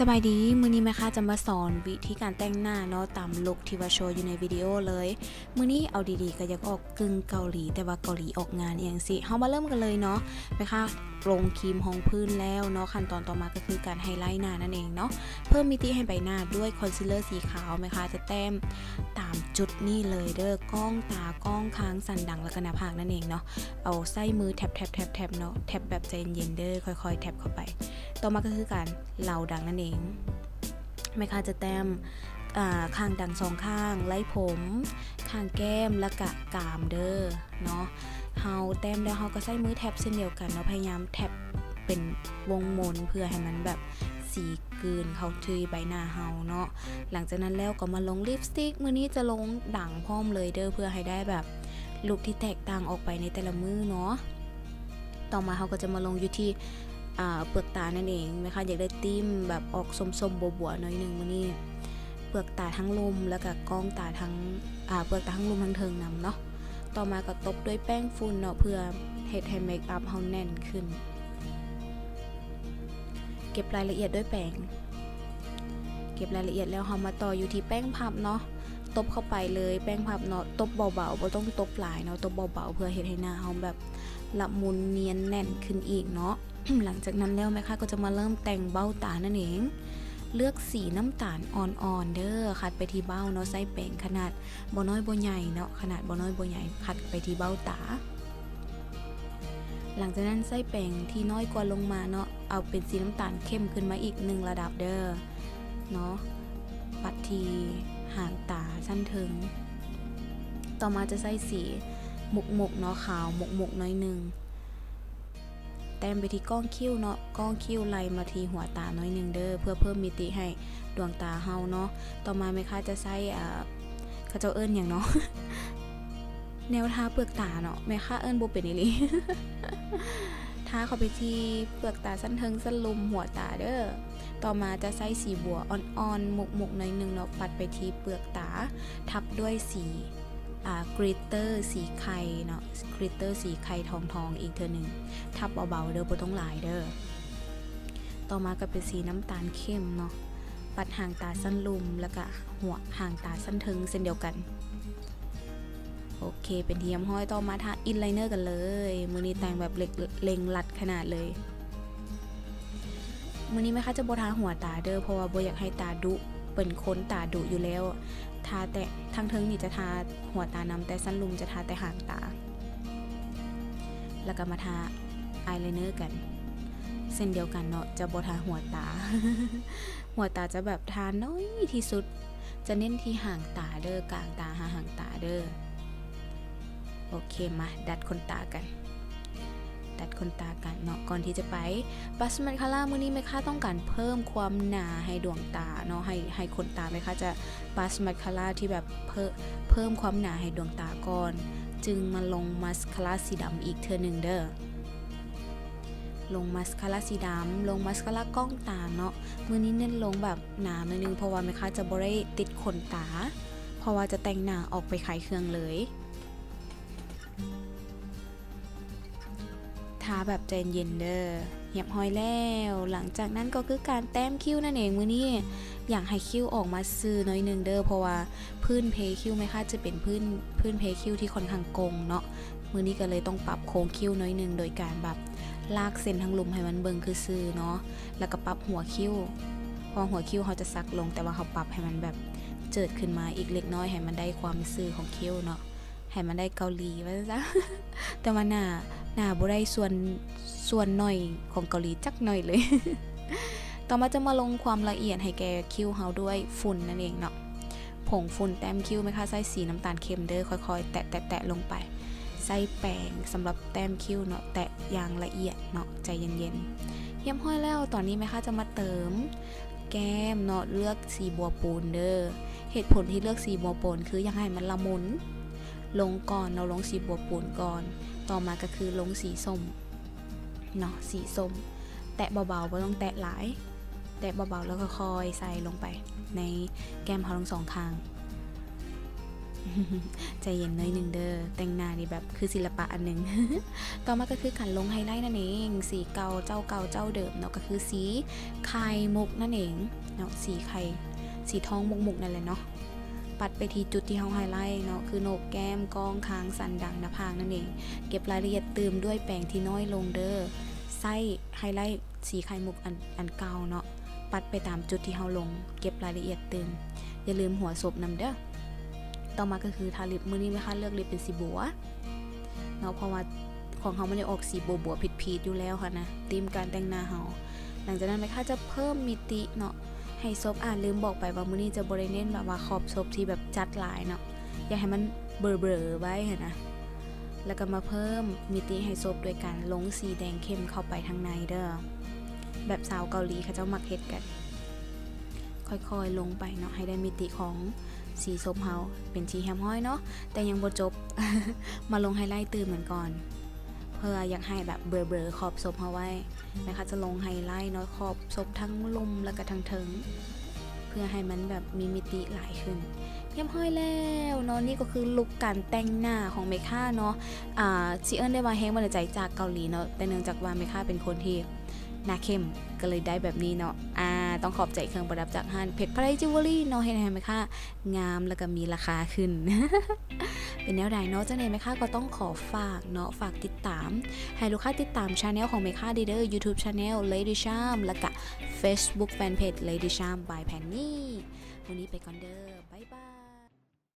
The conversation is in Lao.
ສະບາຍດີ, ມື້ນີ້ແມ່ຄ້າຈະມາສອນວິທີການແຕ່ງໜ້າເນາະ ຕາມລຸກທີ່ວ່າໂຊຢູ່ໃນວິດີໂອເລີຍ. ມື້ນີ້ເອົາດີໆກໍຢາກອອກກຶ່ງເກົາຫຼີ ແຕ່ວ່າເກົາຫຼີອອກງານອີ່ຫຍັງຊີ້. ເຮົາມາເລີ່ມກັນເລີຍເນາະ. ແມ່ຄ້າລົງຄຣີມຮອງພື້ນແລ້ວເນາະ, ຂັ້ນຕອນຕໍ່ມາກໍຄືການໄຮໄລໜ້ານັ້ນເອງເນາະ. ເພີ່ມມິຕິໃຫ້ໃບໜ້າດ້ວຍຄອນຊີລເລີສີຂາວ, ແມ່ຄ້າຈະແຕ້ມຕາມຈຸດນີ້ເລີຍເດີ້, ກ້ອງຕາ, ກ້ອງຄາງ, ສັນດັງ ແລ້ວກໍໜ້າຜາກນັ້ນເອງເນາະ. ເອົາໃຊ້ມືແທັບໆໆໆເນາະ, ແທັບແບບໃຈເຢັນໆເດີ້, ຄ່ອຍໆແທັບເຂົ້າໄປ. ຕໍ່ມາກໍຄືການເລົາດັງນັ້ນເອງ. ແມ່ຄ້າຈະແຕ້ມ ອາ ຂ້າງດັງສອງຂ້າງ, ໄລ່ຜົມ, ຂ້າງແກ້ມ ແລ້ວກະກາມເດີ້ເນາະ. ເຮົາແຕ້ມແລ້ວເຮົາກໍໃຊ້ມືແທັບເຊັ່ນດຽວກັນເນາະ, ພະຍາຍາມແທັບເປັນວົງມົນເພື່ອໃຫ້ມັນແບບສີກືນເຂົ້າທີ່ໃບໜ້າເຮົາເນາະ. ຫຼັງຈາກນັ້ນແລ້ວກໍມາລົງລິບສະຕິກ, ມື້ນີ້ຈະລົງດັງພ້ອມເລີຍເດີ້ ເພື່ອໃຫ້ໄດ້ແບບລຸກທີ່ແຕກຕ່າງອອກໄປໃນແຕ່ລະມື້ເນາະ. ຕໍ່ມາເຮົາກໍຈະມາລົງຢູ່ທີ່ ອາ ເປືອກຕານັ້ນເອງ. ແມ່ຄ້າຢາກໄດ້ຕິ່ມແບບອອກສົ້ມໆບົວໆໜ້ອຍໜຶ່ງມື້ນີ້, ເປືອກຕາທັງລຸ່ມ ແລ້ວກະກ້ອງຕາທັງ ອາ ເປືອກຕາທັງລຸ່ມທັງເທິງນຳເນາະ. ຕໍ່ມາກໍຕົບດ້ວຍແປ້ງຝຸ່ນເນາະ ເພື່ອເຮັດໃຫ້ເມກອັບເຮົາແໜ້ນຂຶ້ນ. ເກັບລາຍລະອຽດດ້ວຍແປງ. ເກັບລາຍລະອຽດແລ້ວເຮົາມາຕໍ່ຢູ່ທີ່ແປ້ງພັບເນາະ, ຕົບເຂົ້າໄປເລີຍ ແປ້ງພັບເນາະ, ຕົບເບົາໆ ບໍ່ຕ້ອງຕົບຫຼາຍເນາະ, ຕົບເບົາໆ ເພື່ອເຮັດໃຫ້ໜ້າເຮົາແບບລະມຸນນຽນແໜ້ນຂຶ້ນອີກເນາະ. ຫຼັງຈາກນັ້ນແລ້ວແມ່ຄ້າກໍຈະມາເລີ່ມແຕ່ງເບ້າຕານັ້ນເອງ. ເລືອກສີນ້ຳຕານອ່ອນໆເດີ້, ຂັດໄປທີ່ເບົ້າເນາະ, ໃຊ້ແປງຂະໜາດບໍ່ນ້ອຍບໍ່ໃຫຍ່ເນາະ, ຂະໜາດບໍ່ນ້ອຍບໍ່ໃຫຍ່, ຂັດໄປທີ່ເບົ້າຕາ. ຫຼັງຈາກນັ້ນໃຊ້ແປງທີ່ນ້ອຍກວ່າລົງມາເນາະ, ເອົາເປັນສີນ້ຳຕານເຂັ້ມຂຶ້ນມາອີກໜຶ່ງລະດັບເດີ້ເນາະ, ປັດທີ່ຫາງຕາຊັ້ນເທິງ. ຕໍ່ມາຈະໃຊ້ສີມຸກໆເນາະ, ຂາວມຸກໆໜ້ອຍໜຶ່ງ. ແຕ້ມໄປທີ່ກ້ອງຄິ້ວເນາະ, ກ້ອງຄິ້ວໄລ່ມາທີ່ຫົວຕາໜ້ອຍໜຶ່ງເດີ້ ເພື່ອເພີ່ມມິຕິໃຫ້ດວງຕາເຮົາເນາະ. ຕໍ່ມາແມ່ຄ້າຈະໃຊ້ ເຂົາເຈົ້າເອີ້ນຫຍັງເນາະ ແນວທາເປືອກຕາເນາະ, ແມ່ຄ້າເອີ້ນບໍ່ເປັນອີ່ຫຼີ. ທາເຂົ້າໄປທີ່ເປືອກຕາຊັ້ນເທິງ, ຊັ້ນລຸ່ມ, ຫົວຕາເດີ້. ຕໍ່ມາຈະໃຊ້ສີບົວອ່ອນໆ ມຸກໆໜ້ອຍໜຶ່ງເນາະ, ປັດໄປທີ່ເປືອກຕາ ທັບດ້ວຍສີ ອາ ກລິດເຕີສີໄຂ່ເນາະ, ກລິດເຕີສີໄຂ່ທອງໆອີກເທື່ອໜຶ່ງ, ທັບເບົາໆເດີ້ ບໍ່ຕ້ອງຫຼາຍເດີ້. ຕໍ່ມາກໍເປັນສີນ້ຳຕານເຂັ້ມເນາະ, ປັດຫາງຕາຊັ້ນລຸ່ມ ແລ້ວກະຫົວຫາງຕາຊັ້ນເທິງເຊັ່ນດຽວກັນ. ໂອເຄ ເປັນທີ່ຮຽບຮ້ອຍ. ຕໍ່ມາທາອິນໄລເນີກັນເລີຍ. ມື້ນີ້ແຕ່ງແບບເລັ່ງລັດຂະໜາດເລີຍ. ມື້ນີ້ແມ່ຄ້າຈະບໍ່ທາຫົວຕາເດີ້ ເພາະວ່າບໍ່ຢາກໃຫ້ຕາດຸ, ເປັນຄົນຕາດຸຢູ່ແລ້ວ. ທາແຕ່ທາງເທິງນີ້ຈະທາຫົວຕານຳ, ແຕ່ຊັ້ນລຸ່ມຈະທາແຕ່ຫາງຕາ. ແລ້ວກໍມາທາອາຍໄລເນີກັນເຊັ່ນດຽວກັນເນາະ, ຈະບໍ່ທາຫົວຕາ. ຫົວຕາຈະແບບທາໜ້ອຍທີ່ສຸດ, ຈະເນັ້ນທີ່ຫາງຕາເດີ້, ກາງຕາຫາຫາງຕາເດີ້. ໂອເຄ ມາດັດຂົນຕາກັນ, ດັດຂົນຕາກັນເນາະ. ກ່ອນທີ່ຈະໄປບັສມາສຄາຣາ, ມື້ນີ້ແມ່ຄ້າຕ້ອງການເພີ່ມຄວາມໜາໃຫ້ດວງຕາເນາະ, ໃຫ້ ໃຫ້ຂົນຕາ. ແມ່ຄ້າຈະບັສມາສຄາຣາທີ່ແບບເພີ່ມ ເພີ່ມຄວາມໜາໃຫ້ດວງຕາກ່ອນ, ຈຶ່ງມາລົງມາສຄາຣາສີດຳອີກເທື່ອໜຶ່ງເດີ້. ລົງມາສຄາຣາສີດຳ, ລົງມາສຄາຣາກ້ອງຕາເນາະ. ມື້ນີ້ເນັ້ນລົງແບບໜາໜ້ອຍໜຶ່ງ, ເພາະວ່າແມ່ຄ້າຈະບໍ່ໄດ້ຕິດຂົນຕາ, ເພາະວ່າຈະແຕ່ງໜ້າອອກໄປຂາຍເຄື່ອງເລີຍ. ທາແບບໃຈເຢັນເດີ້. ຮຽບຮ້ອຍແລ້ວ. ຫຼັງຈາກນັ້ນກໍຄືການແຕ້ມຄິ້ວນັ້ນເອງ. ມື້ນີ້ຢາກໃຫ້ຄິ້ວອອກມາຊື່ໜ້ອຍໜຶ່ງເດີ້ ເພາະວ່າພື້ນເພຄິ້ວແມ່ຄ້າຈະເປັນພື້ນ ພື້ນເພຄິ້ວທີ່ຂ້ອນຂ້າງກົງເນາະ. ມື້ນີ້ກໍເລີຍຕ້ອງປັບໂຄງຄິ້ວໜ້ອຍໜຶ່ງ ໂດຍການແບບລາກເສັ້ນທາງລຸ່ມໃຫ້ມັນເບິ່ງຄືຊື່ເນາະ, ແລ້ວກໍປັບຫົວຄິ້ວ, ເພາະວ່າຫົວຄິ້ວເຮົາຈະສັກລົງ, ແຕ່ວ່າເຮົາປັບໃຫ້ມັນແບບເຈີດຂຶ້ນມາອີກເລັກນ້ອຍ ໃຫ້ມັນໄດ້ຄວາມຊື່ຂອງຄິ້ວເນາະ. ໃຫ້ມັນໄດ້ເກົາຫຼີວ່າຊັ້ນຊະ. ແຕ່ວ່າໜ້າ ໜ້າບໍ່ໄດ້ສ່ວນ ສ່ວນໜ້ອຍຂອງເກົາຫຼີຈັກໜ້ອຍເລີຍ. ຕໍ່ມາຈະມາລົງຄວາມລະອຽດໃຫ້ແກ່ຄິ້ວເຮົາດ້ວຍຝຸ່ນນັ້ນເອງເນາະ. ຜົງຝຸ່ນແຕ້ມຄິ້ວ ແມ່ຄ້າໃຊ້ສີນ້ຳຕານເຂັ້ມເດີ້, ຄ່ອຍໆແຕະໆໆລົງໄປ. ໃຊ້ແປງສຳລັບແຕ້ມຄິ້ວເນາະ, ແຕະຢ່າງລະອຽດເນາະ, ໃຈເຢັນໆ. ຮຽບຮ້ອຍແລ້ວ. ຕອນນີ້ແມ່ຄ້າຈະມາເຕີມ ແກ້ມເນາະ, ເລືອກສີບົວປູນເດີ້. ເຫດຜົນທີ່ເລືອກສີບົວປູນຄືຢາກໃຫ້ມັນລະມຸນລົງກ່ອນເນາະ, ລົງສີບົວປູນກ່ອນ. ຕໍ່ມາກໍຄືລົງສີສົ້ມເນາະ, ສີສົ້ມ. ແຕະເບົາໆ, ບໍ່ຕ້ອງແຕະຫຼາຍ. ແຕະເບົາໆ ແລ້ວກໍຄ່ອຍໃສ່ລົງໄປໃນແກ້ມເຮົາທັງສອງຂ້າງ. ໃຈເຢັນໜ້ອຍໜຶ່ງເດີ້ ແຕ່ງໜ້ານີ້ແບບຄືສິລະປະອັນໜຶ່ງ. ຕໍ່ມາກໍຄືການລົງໄຮໄລນັ້ນເອງ ສີເກົ່າເຈົ້າເກົ່າເຈົ້າເດີມເນາະ ກໍຄືສີໄຂ່ມຸກນັ້ນເອງເນາະ ສີໄຂ່ ສີທອງມຸກໆນັ້ນແຫຼະເນາະ. ປັດໄປທີ່ຈຸດທີ່ເຮົາໄຮໄລເນາະ ຄືໂໜກແກ້ມ ກ້ອງຄາງ ສັນດັງ ໜ້າຜາກນັ້ນເອງ. ເກັບລາຍລະອຽດຕື່ມດ້ວຍແປງທີ່ນ້ອຍລົງເດີ້ ໃຊ້ໄຮໄລສີໄຂ່ມຸກອັນ ອັນເກົ່າເນາະ ປັດໄປຕາມຈຸດທີ່ເຮົາລົງ ເກັບລາຍລະອຽດຕື່ມ. ຢ່າລືມຫົວສົບນຳເດີ້. ຕໍ່ມາກໍຄືທາລິບ ມື້ນີ້ແມ່ຄ້າເລືອກລິບເປັນສີບົວເນາະ ເພາະວ່າຂອງເຮົາມັນໄດ້ອອກສີບົວໆ ພີດໆ ຢູ່ແລ້ວຫັ້ນນະ ທີມການແຕ່ງໜ້າເຮົາ. ຫຼັງຈາກນັ້ນແມ່ຄ້າຈະເພີ່ມມິຕິເນາະ ໃຫ້ສົບ ອາ ລືມບອກໄປວ່າມື້ນີ້ຈະບໍ່ໄດ້ເນັ້ນແບບວ່າຂອບສົບທີ່ແບບຈັດຫຼາຍເນາະ ຢາກໃຫ້ມັນເບີໆໄວ້ຫັ້ນນະ ແລ້ວກໍມາເພີ່ມມິຕິໃຫ້ສົບໂດຍການລົງສີແດງເຂັ້ມເຂົ້າໄປທາງໃນເດີ້ ແບບສາວເກົາຫຼີເຂົາເຈົ້າມັກເຮັດກັນ. ຄ່ອຍໆລົງໄປເນາະ ໃຫ້ໄດ້ມິຕິຂອງສີສົບເຮົາເປັນທີ່ຮຽບຮ້ອຍເນາະ ແຕ່ຍັງບໍ່ຈົບ ມາລົງໄຮໄລຕື່ມກັນກ່ອນ ເພື່ອຢາກໃຫ້ແບບເບີໆຂອບສົບເຮົາໄວ້. ແມ່ຄ້າຈະລົງໄຮໄລເນາະ ຂອບສົບທັງລຸ່ມ ແລ້ວກໍທັງເທິງ ເພື່ອໃຫ້ມັນແບບມີມິຕິຫຼາຍຂຶ້ນ. ຮຽບຮ້ອຍແລ້ວເນາະ ນີ້ກໍຄືລຸກການແຕ່ງໜ້າຂອງແມ່ຄ້າເນາະ. ອາ ຊິເອີ້ນໄດ້ວ່າແຮງບັນດານໃຈຈາກເກົາຫຼີເນາະ ແຕ່ເນື່ອງຈາກວ່າແມ່ຄ້າເປັນຄົນທີ່ໜ້າເຂັ້ມ ກໍເລີຍໄດ້ແບບນີ້ເນາະ. ອາ ຕ້ອງຂອບໃຈເຄື່ອງປະດັບຈາກຮ້ານເພັດພາໄລຈິວເວີລີເນາະ ເຮັດໃຫ້ແມ່ຄ້າງາມ ແລ້ວກໍມີລາຄາຂຶ້ນ. ເປັນແນວໃດເນາະ ຈັ່ງໃດແມ່ຄ້າກໍຕ້ອງຂໍຝາກເນາະ ຝາກຕິດຕາມ ໃຫ້ລູກຄ້າຕິດຕາມ channel ຂອງແມ່ຄ້າເດີ້ YouTube channel Lady Charm ແລ້ວກະ Facebook Fanpage Lady Charm by Penny. ມື້ນີ້ໄປກ່ອນເດີ້